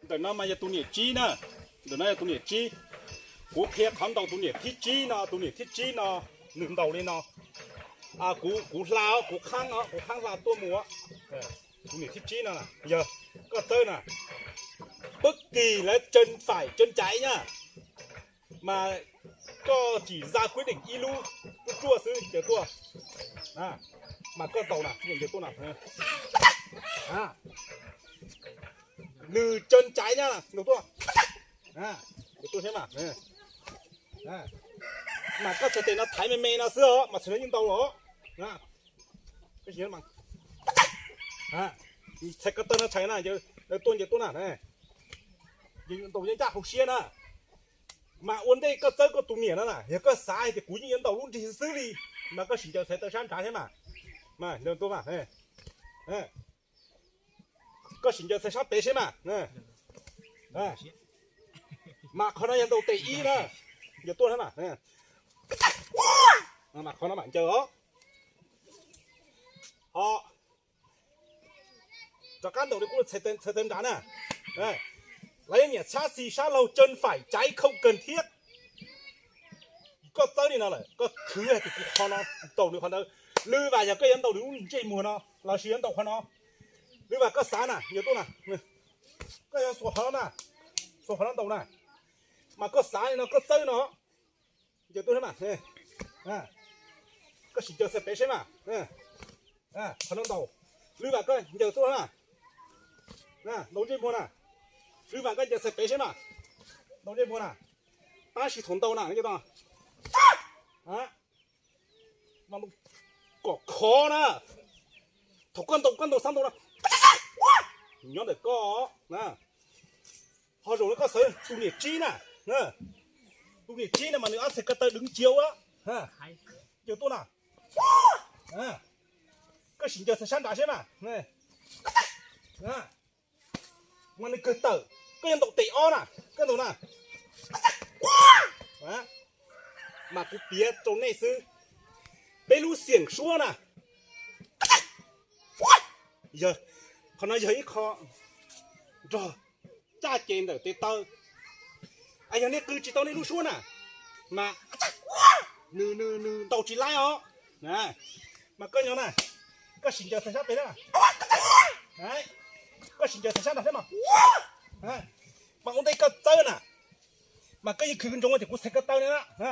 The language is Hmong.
Ntawm no mas yog tus niam tsib na, ntawm no yog tus niam tsib. Kuv qhia qhov ntaus tus niam thib tsib no, tus niam thib tsib no nws ntaus li no. Kuv, kuv hla, kuv qhaab, kuv qhaab hla tuaj mus. Tus niam thib tsib no yog koj txawb na, pab kis lawv tsev faim tsev caiv na, mas koj tsis za kwv deem ib lub, lub ruaj xwb ces tuaj, mas koj ntaus na, nws tsev caiv na, ntaus tuaj, tuaj thiab mas. Mas koj txhais tes no thaiv me me no xwb os, mas txhais no yeej ntaus los. Txhais ko taw no tshais na, tuaj ncaws tuaj na, ntaus yeej ncaj hauv siab na. Mas ua ntej koj txawb koj tus niam no na, yog koj xav hais tias kuv yeej yuav ntaus lub nrig xwb li, mas koj sim ncaws txhais taw sab nrad thiab mas. Koj sim ncaws txhais sab pem seb mas. Mas qhov no yog ntaus tes ib na, ncaws tuaj thiab mas. Mas qhov no mam ncaws os. Ho rov qab ntaus li kuv txhais taw nrad na. Lawv nyiam xab xis sab laug tsev faim caiv khauj kawg thiab. Koj txawb li no lawm, koj khwv hais tias kuv qhov no ntaus nws qhov ntawd. Lwm vas yog koj yuav ntaus nws lub ntsej muag no los sis yuav ntaus qhov no, lwm vas koj xav na, ncaws tuaj na, koj yuav xuas qhov no na, xuas qhov no ntaus na, mas koj xav li no koj txawb no, ncaws tuaj thiab mas. Koj sim ncaws txhais pem seb mas. Qhov no ntaus, lwm vas koj ncaws tuaj na, ntaus ntsej muag na, lwm vas koj ncaws txhais pem seb mas, ntaus ntsej muag na, tab sis thaum ntaus na, kom khov na, thaum koj ntaus koj ntaus xav ntaus no, nyob ntawm koj. Ho zaum no koj xav tus niam tsib na, tus niam tsib no mas nws ob txhais ko taw dwv nciav ua, ncaws tuaj na, koj sim ncaws txhais sab nrad seb mas. Mas nws kawg tawm, koj yuav ntaus tes ob na, koj ntaus na. Mas kuv piav rau nej xwb, peb lub xiam suab na, yog qhov no yog ib qho nrog caj ces ntawm tes taw. Yog nej qw tsis tau nej lub suab na, mas nws, nws ntaus tsis laib os. Mas koj nyob na, koj sim ncaws txhais sab pem na, koj sim ncaws txhais sab nrad thiab mas. Mas ua ntej koj txawb na, mas koj yeej khwv ntsoov tias kuv txhais ko taw na.